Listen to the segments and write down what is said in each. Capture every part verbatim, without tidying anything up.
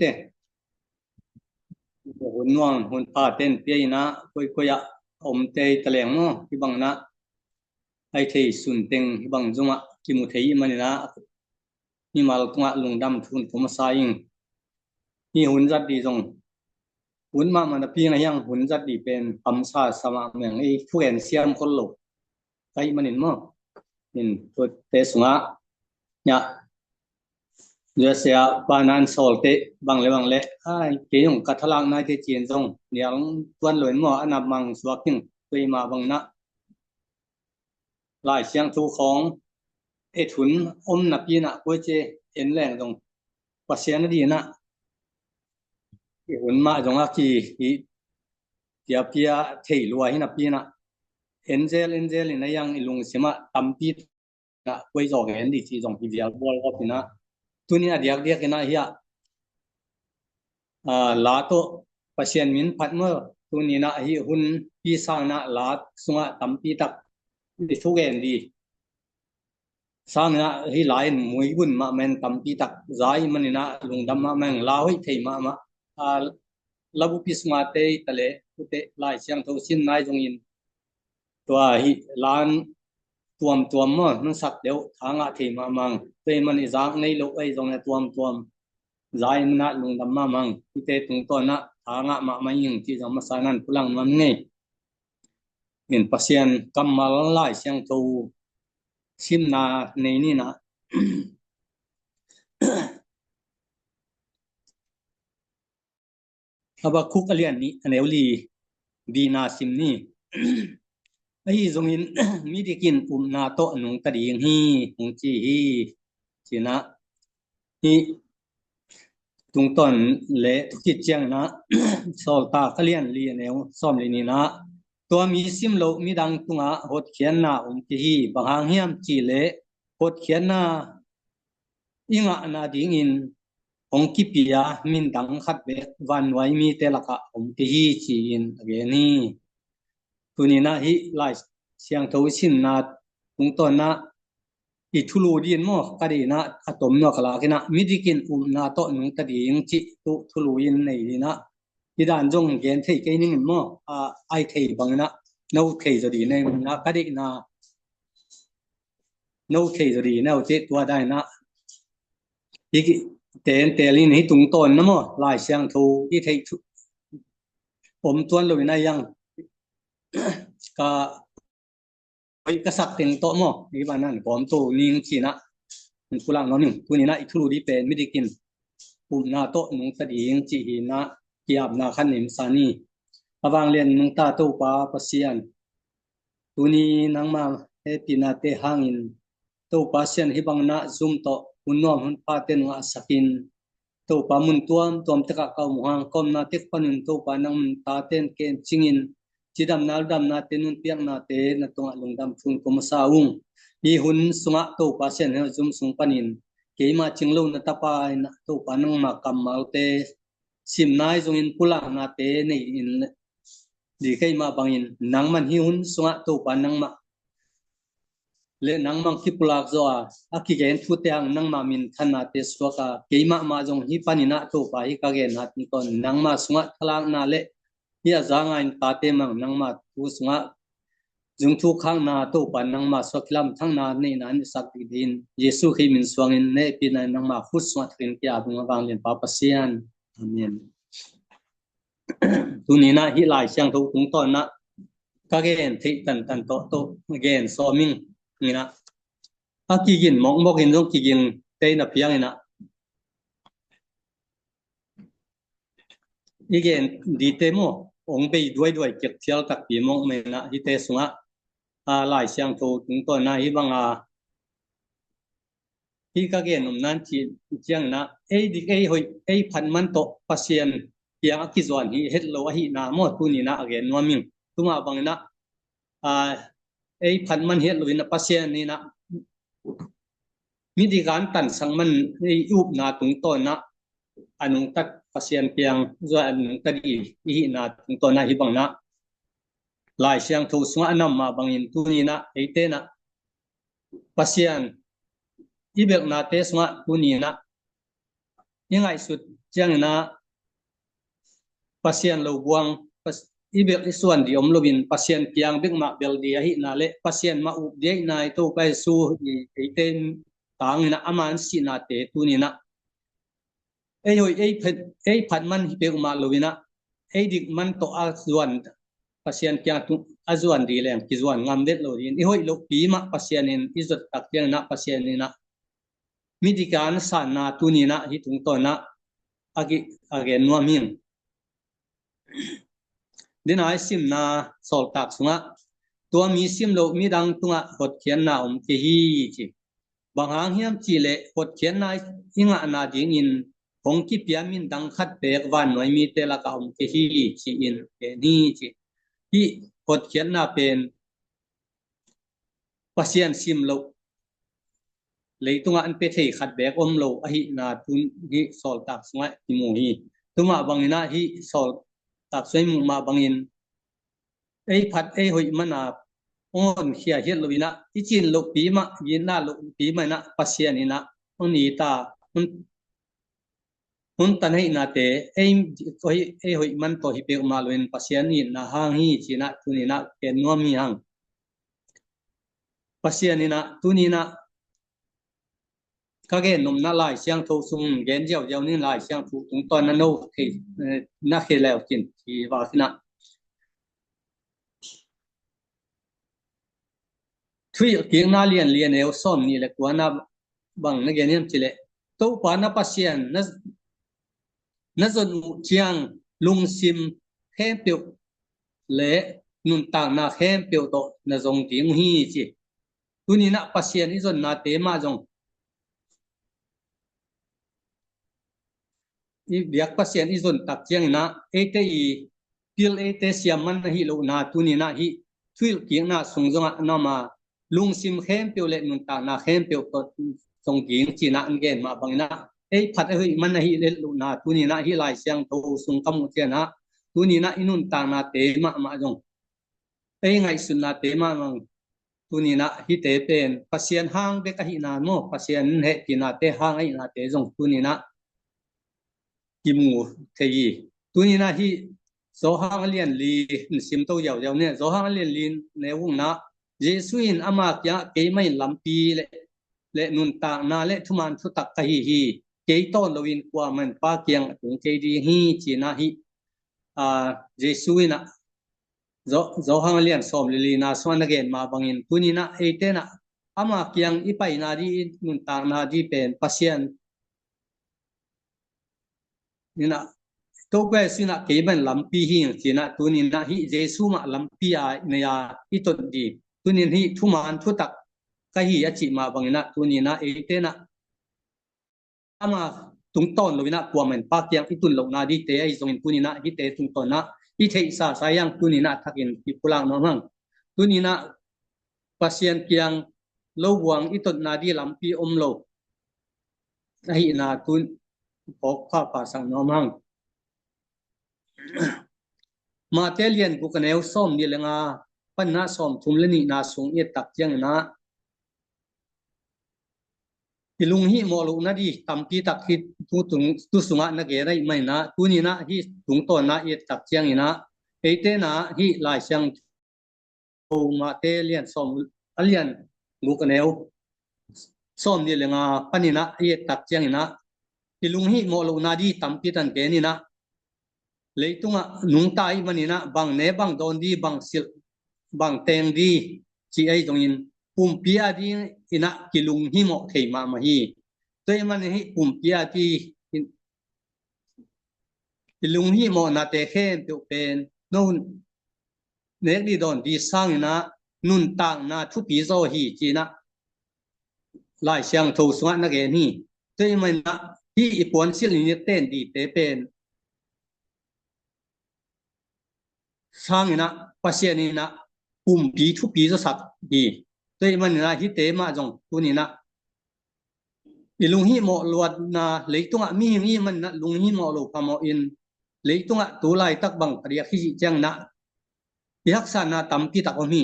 te, hun nuam hun pha ten pia in ah, koikoi ah a omte i taleng maw, hih bang in ah, a i thei sun teng hih bang zong ah kimu thei i hih manin ah, mimal tungah lungdam thu ko masa ing. Hih hun zat ding zong, hun mahmah napi in ah hiang hun zat ding pen hamsa sa mahmah ing, i thugen siam khol lo ka hih manin maw. In tuate sungah, ya, U S A ah pa nan sawlte bang le bang le, ai, kei zong ka thalak nai te ci-in zong nial tuan lo in maw, a na mang suak in, tua mah bang in ah Lai Siangtho khawng et hun om napi in ah, kua ci en leng zong Pasian a ding in ah, i hun mah zong a ki, i, pia pia thei lua hi napi in ah, en zel en zel in ah hiang i lungsim ah tampi ah koi zaw gen ding ci zong hi vial bual gawp in ah, tuni a diakdiak in ah hiah, ah, la tawh Pasian min phat maw, tuni in ah hih hun pi sang in ah la sungah tampi tak i thugen ding sang in ah hih la in muibun mahmah in tampi tak za i hih manin ah lungdam mahmah ing, la hoih thei mahmah. Ah, labupi sungah te i taleh, ute Lai Siangtho sim nai zongin tua hih la in tuamtuam maw, nunsak deuh tha ngah thei mahmah ing. Tua hih man i zak nei lo ahi zong a tuamtuam za i hih manin ah lungdam mahmah ing. Hihte tungtawn ah tha ngah mahmah ing ci zong masa in ah pulak nuam ing. In Pasian kammal Lai Siangtho simna nei ni in ah. Habakkuk a lian nih a neu li, dihna sim ni. Ahi zongin midik in upna tawh nungta ding hi, hong ci hi, ci in ah. Hih tungtawn le thukit ciangin ah, Sawltak a lian li a neu sawm li nih in ah, tua mi sim loh midang tungah hotkhiatna om kei hi, bang hang hiam cih leh hotkhiatna i ngahna dingin hong kipia min dang khat bek vannuai mite lakah om kei hi, ci-in a gen hi. Tuni in ah hih Lai Siangtho i simna tungtawn ah i thulu ding maw, ka deihna a tom nuam ka lak in ah, midik in upna tawh nungta ding cih thu, thulu in nei ding ah, hih dan zong gen thei kei ning in maw, a, a i thei bang in ah, no thei zaw ding nei in ah, ka deihna no thei zaw ding nei uh cih tua dan in ah, hih teel in hih tungtawn ah maw, Lai Siangtho i theih thu om tuan lo in ah hiang ka hoih ka sak teng tawh maw, i ban nan kawm to ning ci in ah, pulak nuam ing. Tuni in ah i thulu ding pen midik in upna tawh nungta ding cih hi in ah, ki-apna khat nei masa ni. A vanglian nungta Topa Pasian, tuni nangma hehpihnate hangin Topa Pasian, hih bang in ah zum tawh hun nuam hun phate nong ngahsak in, Topa, mun tuamtuam tekah ka om uh hang, ka omna tek panin Topa nang min tate in kencingin, cidamna ludamnate nunpiaknate na tungah lungdam thu ko masa ung. Hih hun sungah Topa Pasian, hih zum sung panin keima cing lo na tapa in ah Topa nangma kammalte sim nai zongin pulaknate nei in, ding keimah bangin nangman hih hun sungah Topa nangmah le nangmah kipulak zaw a, a kigen thute hang nangmah minthannate suak a, keimah mah zong hih panin ah Topa hih ka genna tungtawn nangmah sungah thalakna le hih a za ngai in tate mang nangmah thu sungah zung thuk khakna Topa nangmah suak kilamthakna neihna in i sak ding dingin Jesu Khrih min suangin na hehpihna in nangmah khut sungah thakin ki-ap ung a vanglianpa Pasian. Amen. Tuni in ah hih Lai Siangtho tungtawn ah ka gen theih tantan tawh tawh gen sawm ing in ah, a kigin mawkmawk in zong kigin tei na piang in ah, i gen dingte maw, hong bei duaiduai kek thial takpi mawk mah in ah, hihte sungah, a, Lai Siangtho tungtawn ah hih bang a, hih ka gen om nan cih ciangin ah, ei dik ei hoih ei phat man tawh Pasian kiang a kizuan hi het lo ahihna maw, tuni in ah a gen nuam ing. Tua mah bangin ah, a, ei phat man hi het lo in ah Pasian in ah midik a an tansak man i upna tungtawn ah a nungta, Pasian kiang zuan a nungta ding i hihna tungtawn ah hih bang in ah Lai Siangtho sungah a nam mah bangin tuni in ah eite in ah Pasian i belhnate sungah tuni in ah i ngaihsut ciangin ah Pasian lo buang, Pas-, i bel i suan ding om loin Pasian kiang bek mah bel ding ahihna le Pasian mah up ding ahihna i Topa Jesu i eite tangin ah ama sinnate tuni-in ah ei hoih ei phat, ei phat man hi peuhmah loin ah ei dik man tawh a zuan, Pasian kiang tung a zuan ding leng kizuan ngam vet lo ding. I hoih lohpi mah Pasian in i zot tak ciangin ah Pasian in ah midik a na sanna tuni-in ah hih tungtawn ah a ki, a gen nuam hi. Dena i simna Sawltak sungah tua mi sim loh midang tungah hotkhiatna om kei hi ci. Bang hang hiam cih leh hotkhiatna i ngahna dingin hong kipia min dang khat beek vannuai mite lakah om kei hi ci-in gen hi ci. Hih hotkhiatna pen Pasian sim loh leitungah an pia thei khat beek om lo ahihna tun hih Sawltak sungah kimu hi. Tua mah bangin ah hih Sawltak sungah i muh mah bangin ei phat ei hoih man a hong honkhia hiat loin ah i cin lohpi mah, i itna lohpi mah in ah Pasian in ah hong it a, hong, hong tan ahihnate ei, ei hoih man tawh hi peuhmah loin Pasian itna hang hi ci-in ah tuni-in ah gen nuam hi hang. Pasian in ah tuni-in ah ka gen nopna Lai Siangtho sung gen ziauziau ning. Lai Siangtho tungtawn na no thei, eh, na khe leu cin ci va khin ah. Thuhilhkikna lian li, a neu sawmnih le kuana bang na gen hiam cih leh Topa na Pasian na, na zon uh ciang lungsim khempeuh le nuntakna khempeuh tawh na zong ding uh hi ci. Tuni-in ah Pasian i zonnate mah zong i biak Pasian i zon tak ciangin ah eite i pil eite siam man ahi lohna tuni-in ah hih thuhilhkikna sung zongah na om a lungsim khempeuh le nuntakna khempeuh tawh zong ding ci-in ah an gen mah bangin ah ei phat ei hoih man ahi lohna tuni-in ah hih Lai Siangtho sung ka muh ciangin ah tuni-in ah i nuntaknate mahmah zong ei ngaihsutnate mahmah tuni-in ah hihte pen Pasian hang bek ahihna maw, Pasian hehpihnate hang ahihnate zong tuni-in ah kimu thei hi. Tuni-in ah hih Johan a lian li in simto ziauziau ni. Johan a lian li neu gukna, Jesu in ama kiangah keimah in lampi le, le nuntakna le thuman thutak ka hi hi. Kei tawn loin kuamah in Pa kiang a tung kei ding hi ci-in ah hih, ah, Jesu in ah Jo-, Johan a lian sawm le lina sungah na gen mah bangin tuni-in ah eite in ah ama kiang i paina ding, i nuntakna ding pen Pasian in ah Topa Jesu in ah keimah in lampi hi ci-in ah tuni-in ah hih Jesu mah lampi a i nei a i tot ding. Tuni-in hih thuman thutak ka hi a cih mah bangin ah tuni-in ah eite in ah ama tungtawn loin ah kuamah in Pa kiang i tun lohna dingte ahi zongin tuni-in ah hihte tungtawn ah i theihsa sa hi hang tuni-in ah thakin i pulak nuam hang. Tuni-in ah Pasian kiang lo buang i totna ding lampi om lo ahihna tun phawk phapha sak nuam hang. Mate lian guk a neu sawmnih le nga panin ah sawmthum le nihna sung i et tak ciangin ah i lunghimawh lohna ding tampi tak hih tu tung, tu sungah na gen ahih manin ah tuni-in ah hih tungtawn ah i et tak ciangin ah eite in ah hih Lai Siangtho Mate lian sawm, a lian guk a neu sawmnih le nga panin ah i et tak ciangin ah i lunghimawh lohna ding tampi tak gen in ah leitungah nungta ahih manin ah bang ne bang dawn ding, bang silh bang teng ding cih ahi zongin pumpi a dingin ah kilunghimawh thei mahmah hi. Tua ahih manin hih pumpi a ding i lunghimawhnate khempeuh pen no nek ding dawn ding sangin ah nuntakna thupi zaw hi ci-in ah Lai Siangtho sungah na gen hi. Tua ahih manin ah hih i puansilh i neten dingte pen sangin ah Pasian in ah pumpi thupi zawsak hi. Tua ahih manin ah hihte mah zong tuni-in ah i lunghimawh luatna leitungah mihing i hih manin ah lunghimawh lo phamawh in leitungah tu laitak bang padiak hi cih ciangin ah i haksatna tampi tak om hi.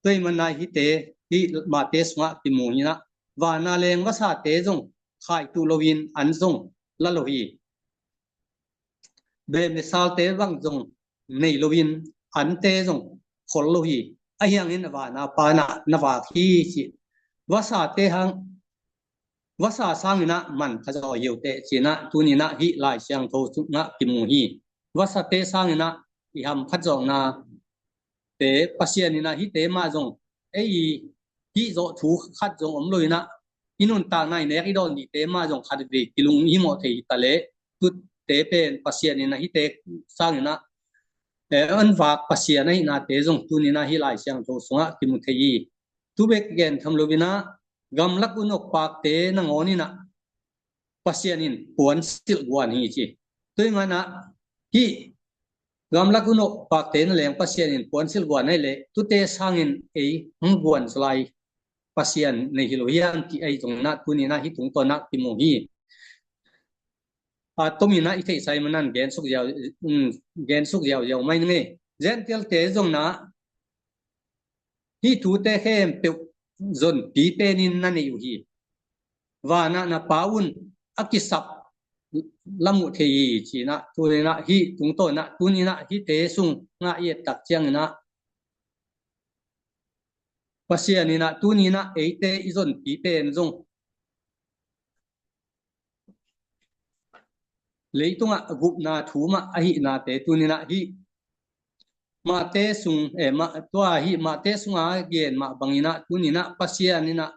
Tua ahih manin ah hihte hih Mate sungah kimu hi-in ah van a leng vasate zong khaituh loin an zong la lo hi. Bem le salte bang zong nei loin, ante zong khol lo hi. Ahi hangin a vana Pa in ah na vak hi ci. Vasate hang, vasa sangin ah man pha zaw hi uh teh ci-in ah tuni-in ah hih Lai Siangtho sungah kimu hi. Vasate sangin ah i hamphat zawhnate, Pasian in ah hihte mah zong, ei, hih zawh thu khat zong om lo-in ah, i nuntakna i nek i dawn dihte mah zong khat vei kilung himawh thei hi ta leh, tute pen Pasian in ah hihte sangin ah, eh, an vak Pasian ahihnate zong tuni-in ah hih Lai Siangtho sungah kimu thei hi. Tu bek gen tham lo-in ah, gamlak unok pakte nangawn in ah Pasian in puansilh guan hi ci. Tua ahih manin ah hih gamlak unok pakte nangawn Pasian in puansilh guan ahih leh, tute sangin ei hong guan zaw lai Pasian nei hi lo hiam cih ahi zongin ah tuni-in ah hih tungtawn ah kimu hi. A tomin ah i theihsa ahih manin ah gen suk ziau, um, gen suk ziauziau mai ning ei. Gentile-te zong in ah hih thute khempeuh zonpi penin na nei uh hi. Van ah na Pa un a kisap la mu thei hi ci-in ah, tuni-in ah hih tungtawn ah, tuni-in ah hihte sungah i et tak ciangin ah Pasian in ah tuni-in ah eite i zonpi pen zong leitungah gupna thu mah ahihnate tuni-in ah hih Mate sung, eh, ma, tua hih Mate sunga gen mah bangin ah tuni-in ah Pasian in ah,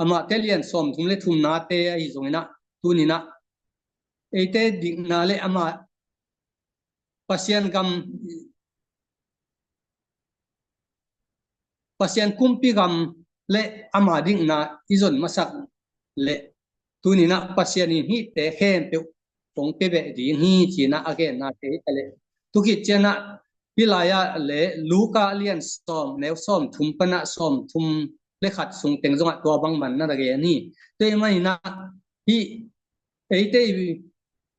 a Mate lian sawmthum le thumnate ahi zongin ah tuni-in ah eite dikna le amah Pasian gam, Pasian kumpi gam le ama dikna i zon masak leh, tuni-in ah Pasian in hihte khempeuh hong pia beh ding hi ci-in ah a gennate hi ta leh. Tu khit ciangin ah hih lai-ah le Luka lian sawm, neu sawmthum pan ah sawmthum le khat sung teng zongah tua bang man na gen hi. Tua ahih manin ah hih eite i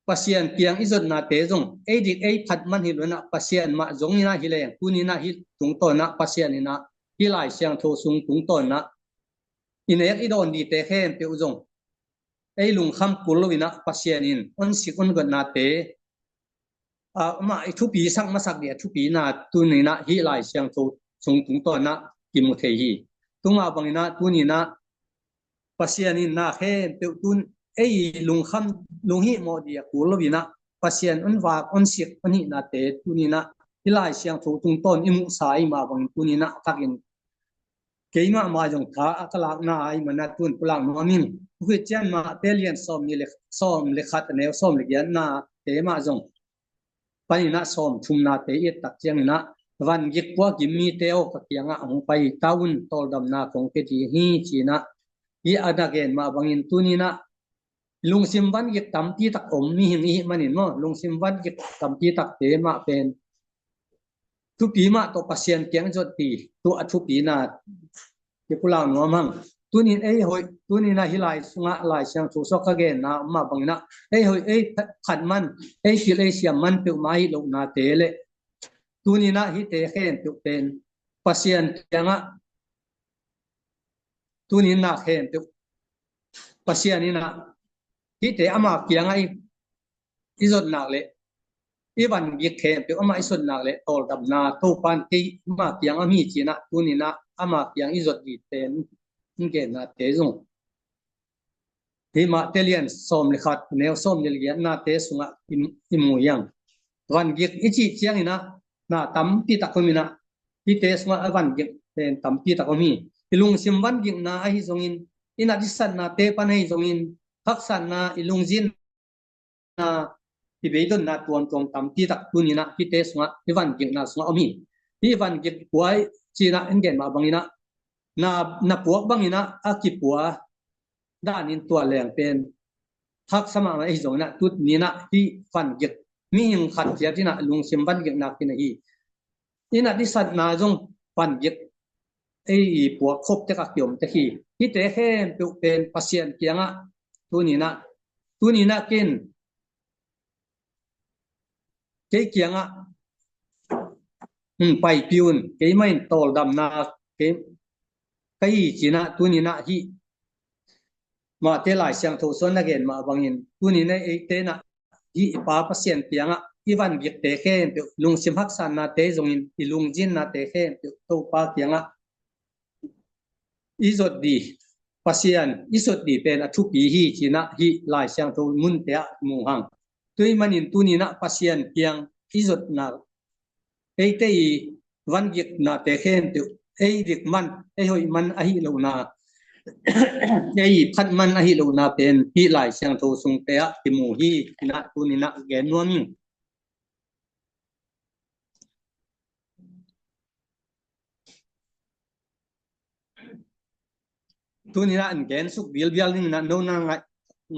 Pasian kiang i zotnate zong ei dik ei phat man hi lo-in ah Pasian mah zong in ah hi leng, tuni-in ah hih tungtawn ah Pasian in ah hih Lai Siangtho sung tungtawn ah i nek i dawn dihte khempeuh zong ei lungkham kul lo-in ah Pasian in hong sik hong guannate, ah, amah i thupi sak masak ding a thupina tuni-in ah hih Lai Siangtho sung tungtawn ah kimu thei hi. Tua mah bangin ah tuni-in ah Pasian in na khempeuh tun ei lungkham, lunghihmawh ding a kul lo-in ah Pasian hong vak hong sik hong hihnate tuni-in ah hih Lai Siangtho tungtawn i muhsa ahih mah bangin tuni-in ah a thakin keimah mah zong tha a ka lakna ahih manin ah tun pulak nuam ing. Tua khit ciang Mate lian sawm nih le, sawm le khat a neu sawm le giatnate mah zong panin ah sawmthumnate i et tak ciangin ah, vangik puak gim mite aw, ka kiangah hong pai ta un, tawldamna kong pia ding hi ci-in ah, hih a na gen mah bangin tuni-in ah lungsim vangik tampi tak om mihing i hih manin maw, lungsim vangik tampi takte mah pen thupi mah tawh Pasian kiang zot ding, tua a thupina kipulak nuam hang. Tuni-in ei hoih, tuni-in ah hih lai sungah Lai Siangtho sungah ka genna mah bangin ah ei hoih, ei phat man, ei pil, ei siam man peuhmah hi lohnate le, tuni-in ah hihte khempeuh pen Pasian kiangah, tuni-in na khempeuh Pasian in ah hihte ama kiangah i, i zot nak leh, i vangik khempeuh amah i zot nak leh, tawldamna Topa in kei ama kiang om hi ci-in ah tuni-in ah ama kiang i zot ding pen hong gennate zong hih Mate lian sawm le khat, neu sawm nih le giatnate sungah i, i mu hi hang. Vangik i cih ciangin ah na tampi tak om in ah, hihte sungah a vangik pen tampi tak om hi. I lungsim vangikna ahi zongin, i nat i satnate pan ahi zongin, haksatna, i lungzinna, i beidonna tuamtuam tampi tak tuni-in ah hihte sungah, i vangikna sungah om hi. Hih vangik puai ci-in ah hong gen mah bangin ah, na, na puak bangin ah a kipua danin tua leng pen haksa mahmah ahi zongin ah, tuni-in ah hih vangik mihing khat ciat in ah lungsim vangikna kinei hi. I nat i satna zong vangik ei i puak khop tek a kiom tek hi. Hihte khempeuh pen Pasian kiangah tuni-in ah, tuni-in ah ken kei kiangah, hmm, paipih un, keimah in tawldamna kei, ka hi ci-in ah tuni-in ah hih Mate Lai Siangtho sung na gen mah bangin, tuni-in eite in ah hih i Pa Pasian kiangah i van gikte khempeuh, lungsim haksatnate zongin i lungzinnate khempeuh Topa kiangah i zot ding, Pasian i zot ding pen a thupi hi ci-in ah hih Lai Siangtho munte ah mu hang. Tua ahih manin tuni-in ah Pasian kiang i zotna, eite i van giknate khempeuh, ei dik man, ei hoih man ahi lohna, ei phat man ahi lohna pen hih Lai Siangtho sungte ah kimu hi ci-in ah tuni-in ah gen nuam ing. Tuni-in ah an gen suk bilbial ning in ah, no na ngaih,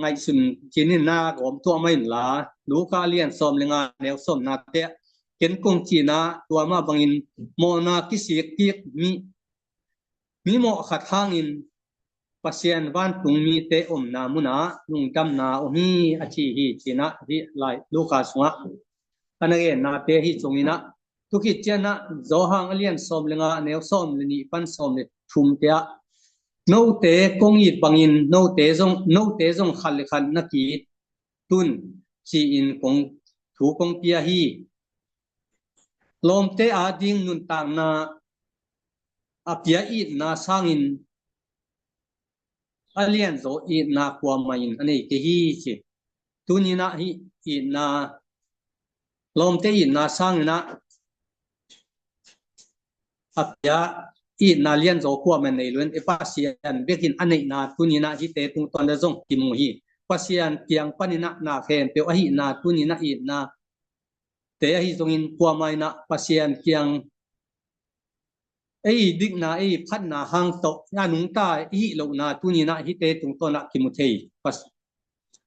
ngaihsun kik in ah gawm tuah mah inla, Luka a lian sawm le nga, neu sawmnate ah, ken kong cihna tua mah bangin mawhna kisik kik mi, mi mawh khat hangin Pasian vantung mite omna munah lungdamna om hi, a ci hi ci-in ah hih Lai Luka sungah a na gennate hi zongin ah, tu khit ciangin ah Johan a lian sawm le nga, neu sawm le nih pan sawm le thumte ah, note kong it bangin note zong, note zong khat le khat na ki-it un ci-in kong, thu kong pia hi. Lawmte ading nuntakna a pia itna sangin a lianzaw itna kuamah in a nei kei hi ci. Tuni-in ah hih itna, lawmte itna sangin ah a pia itna lianzaw kuamah in nei lo in, i Pasian bek in a neihna tuni-in ah hihte tungtawn ah zong kimu hi. Pasian kiang panin ah na khempeuh ahihna tuni-in ah itna te ahi zongin kuamah in ah Pasian kiang ei dikna, ei phatna hang tawh a nungta i hih lohna tuni-in ah hihte tungtawn ah kimu thei. Pas-,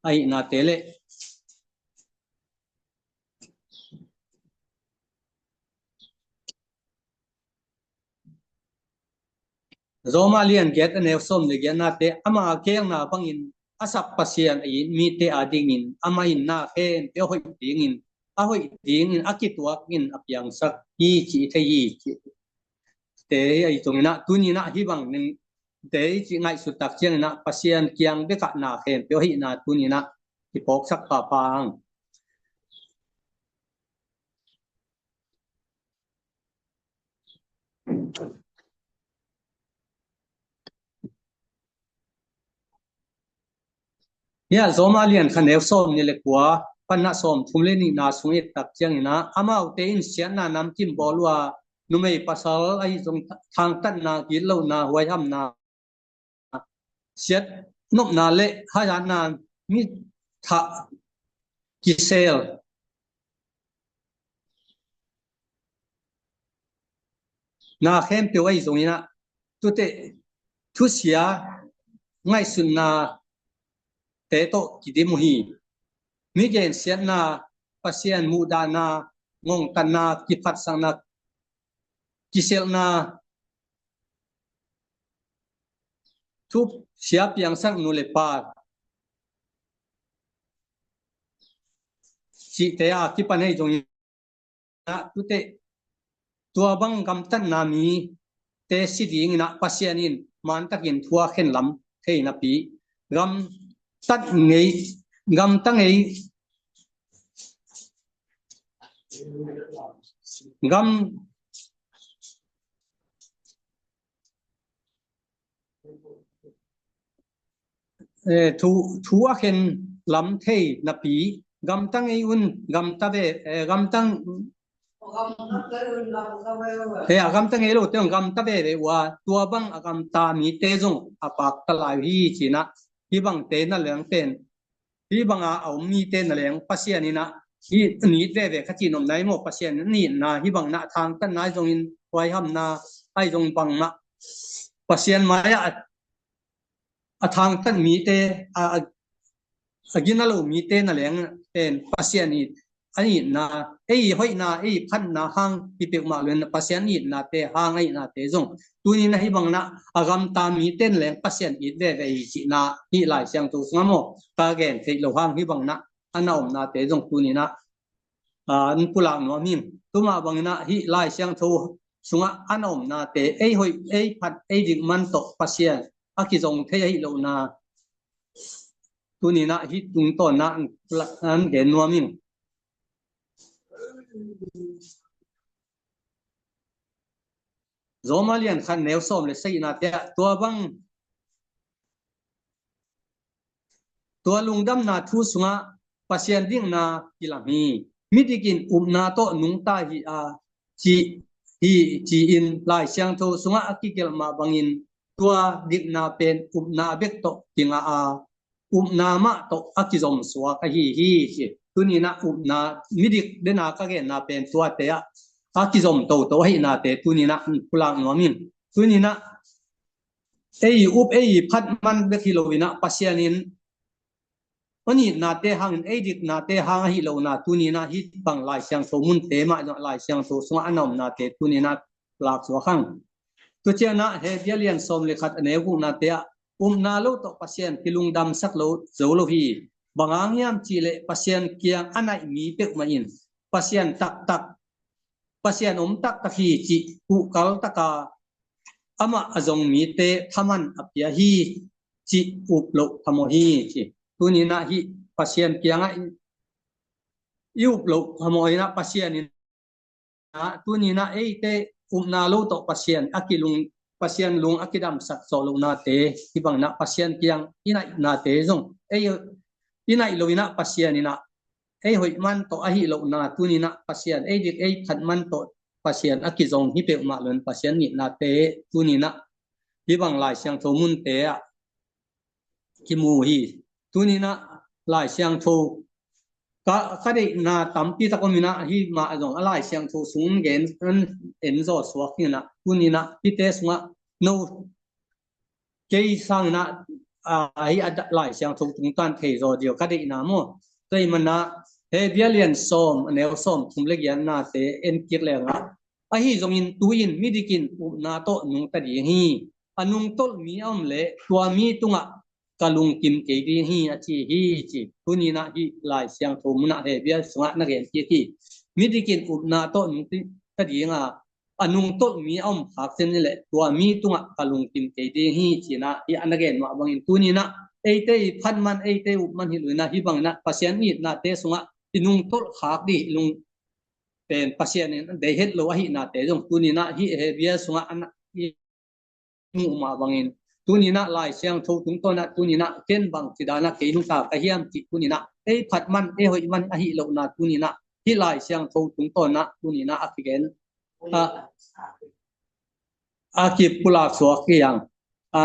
ahihnate le Roma lian giat a neu sawm le giatnate, ama a gelna bangin a sap Pasian a it mite adingin ama in na khempeuh a hoih dingin, a hoih dingin a kituakin a piangsak hi ci i thei hi ci. Te ahi zongin ah tuni-in ah hih bang ning te i cih ngaihsut tak ciangin ah Pasian kiang bek ah na khempeuh ahihna tuni-in ah kiphawksak phapha hang. Hih Roma lian khat neu sawm nih le kua pan ah sawm thum le nihna sung i et tak ciangin ah, amaute in siatna namkim bawl uh a, numei pasal ahi zong thangtatna, gitlohna, huaihamna, siat nopna le haizatna, mi thah kisel na khempeuh ahi zongin ah, tute thusia ngaihsutna te tawh kidim uh hi. Mi gensiatna, Pasian muhdahna, ngongtatna, kiphatsakna, kiselhna, thusia piangsak nu le pa cihte a kipan ahi zongin ah, tute tua bang gamtatna mite si dingin ah Pasian in mantakin thu a khen lam thei napi, gamtat ngei, gamta ngei, gam eh, thu, thu a khen lam thei napi, gamta ngei un, gamta ve, eh, gamta, eh, a gamta ngei lote zong gamta veve uh a, tua bang a gamta mite zong a pakta lai uh hi ci-in ah, hih bangte na leng pen, hih banga a om mite na leng Pasian in ah hih a it veve kha cih nopna hi maw, Pasian in a itna hih bang in ah thangtatna ahi zongin, huaihamna ahi zong bangmah Pasian mai-ah a a thangtat mite, a, a, a gina lo mite na leng pen Pasian it, a itna, ei hoihna, ei phatna hang hi peuhmah lo in Pasian itnate hang a itnate zong tuni-in ah hih bang in ah a gamta mite na leng Pasian it veve hi cihna hih Lai Siangtho sungah maw ka gen theih loh hang hih bang in ah a na omnate zong tuni-in ah a, an pulak nuam hi. Tua mah bangin ah hih Lai Siangtho sungah a na omnate, ei hoih, ei phat, ei dik man tawh Pasian a kizong thei ahi lohna, Tuni-in ah hih tungtawn ah an gen nuam ing. Rom a lian khat neu sawm le sagihna te ah tua bang, tua lungdamna thu sungah Pasian dikna kilang hi. Midik in upna tawh nungta hi a, ci hi, ci-in Lai Siangtho sungah a kigelh mah bangin tua dikna pen upna bek tawh kingah a, upna mah tawh a kizom suak ahi hi, ci. Tuni-in ah upna, midik dena ka genna pen tuate ah a kizom toto ahihnate tuni-in ah pulak nuam ing. Tuni-in ah ei up ei phat man bek hi loin ah Pasian in a nitnate hangin, ei diknate hang ahi lohna tuni-in ah hih bang Lai Siangtho munte mah zong Lai Siangtho sungah a na omnate tuni-in ah lak suak hang. Tua ciangin ah Hebru a lian sawm le khat a neu guknate ah upna lo tawh Pasian kilungdamsak lo zo lo hi. Bang hang hiam cihleh Pasian kiang a naih mi peuhmah in Pasian taktak, Pasian om taktak hi cih kuhkal taka amah a zong mite thaman a pia hi cih up loh phamawh hi, ci. Tuni-in ah hih Pasian kiangah i, i up loh phamawh in ah Pasian in ah tuni-in ah eite upna lo tawh Pasian a kilung, Pasian lung a kidamsak zawh lohnate, hih bangin ah Pasian kiang i naihnate zong ei i naih loin ah Pasian in ah ei hoih man tawh ahi lohna tuni-in ah Pasian, ei dik ei phat man tawh Pasian a kizong hi peuhmah loin Pasian nihnate tuni-in ah hih bang Lai Siangtho munte ah kimu hi. Tuni-in ah Lai Siangtho ka, ka deihna tampi tak om in ah hih mah zong a Lai Siangtho sung gen, en zaw suak hi in ah tuni-in ah hihte sungah no kei sangin ah, a, hih a Lai Siangtho tungtawn thei zaw ding ka deihna maw. Tua ahih manin ah Hebru a lian sawm a neu sawm thum le giatnate en kik leng ah, ahi zongin tu-in midik in upna tawh nungta ding hi. A nungtolh mi a om leh tua mi tungah ka lungkim kei ding hi, a ci hi, ci. Tuni-in ah hih Lai Siangtho munah Hebru sungah na gen kik hi. Midik in upna tawh nungta ding a, a nungtolh mi a om khak ciang hi leh tua mi tungah ka lungkim kei ding hi, ci-in ah hih a na gen mah bangin tuni-in ah eite i phat man, eite up man hi loin ah hih bangin ah Pasian i itnate sungah i nungtolh khak ding i lung pen Pasian in deih het lo ahihnate zong tuni-in ah hih Hebru sungah a na, i muh mah bangin tuni-in ah Lai Siangtho tungtawn ah tuni-in ah ken bangci dan ah kei nungta ka hiam cih tuni-in ah ei phat man, ei hoih man ahi lohna tuni-in ah hih Lai Siangtho tungtawn ah tuni-in ah a kigen, a, a kipulak suak hi hang. A,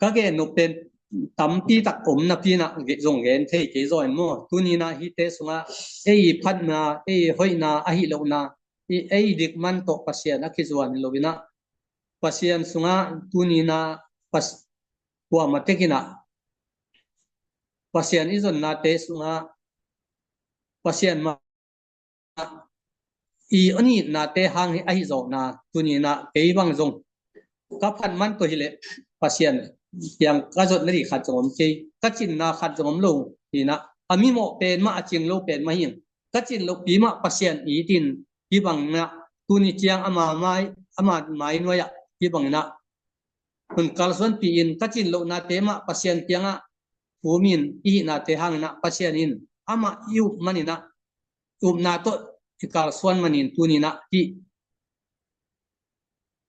ka gen nop pen tampi tak om napi-in ah zong gen thei kei zaw in maw. Tuni-in ah hihte sungah ei phatna, ei hoihna ahi lohna, i ei dik man tawh Pasian a kizuan hi loin ah Pasian sungah tuni-in ah Pas-, kuamah tekin ah Pasian i zonnate sungah Pasian mah i a nitnate hang hi ahi zawhna tuni-in ah kei bang zong ka phat man tawh hi leh Pasian kiang ka zot nading khat zong om kei, ka cinna khat zong om lo hi-in ah a mimawh pen mah, a cing lo pen mah hi. Ka cin lohpi mah Pasian itin hih bangin ah tuni ciang ama mai, ama mai nuai-ah hih bangin ah hun kalsuanpih in ka cin lohnate mah Pasian kiangah thumin i hihnate hangin ah Pasian in amah i up manin ah upna tawh i kalsuan manin tuni-in ah hih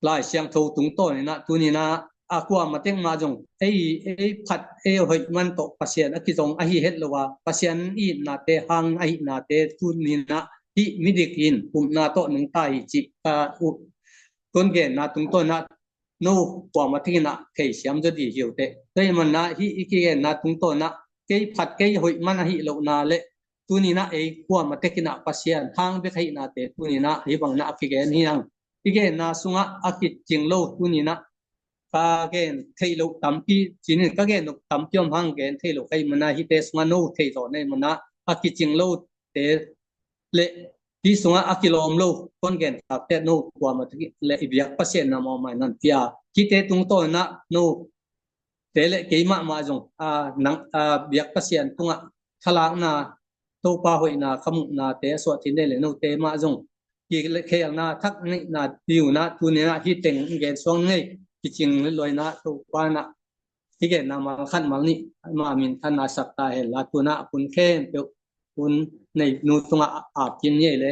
Lai Siangtho tungtawn in ah tuni-in ah a kuamah tek mah zong ei, ei phat, ei hoih man tawh Pasian a kizong ahi het lo a, Pasian i itnate hang ahihnate tuni-in ah hih midik in upna tawh nungta hi cih ka up, kong genna tungtawn ah no kuamah tekin ah theisiam zaw ding hi uh teh. Tua ahih manin ah hih i kigenna tungtawn ah kei phat kei hoih man ahi lohna le tuni-in ah ei kuamah tekin ah Pasian hang bek ahihnate tuni-in ah hih bangin ah a kigen hi hang. I genna sungah a kicing lo tuni-in ah ka gen theih loh tampi, ci-in ka gen loh tampi om hang, gen theih loh ka hih manin ah hihte sungah no thei zaw na hih manin ah a kicing lote le hih sungah a kilawm lo kong gen khakte no kuamah tekin le i biak Pasian na mawhmai nan pia. Hihte tungtawn in ah note le kei mahmah zong a nang, a biak Pasian tungah thalakna, Topa hoihna ka muhnate a suah theih nading le note mah zong kikhelna, thak neihna ding un ah tuni-in ah hih teng gen suak ning ei. Kicing lua in ah Topa in ah Hi genna mal khat mal nih, ama minthanna sak ta hen la, tu-in a hun khempeuh hun neihnu tungah ap kim ni ei le.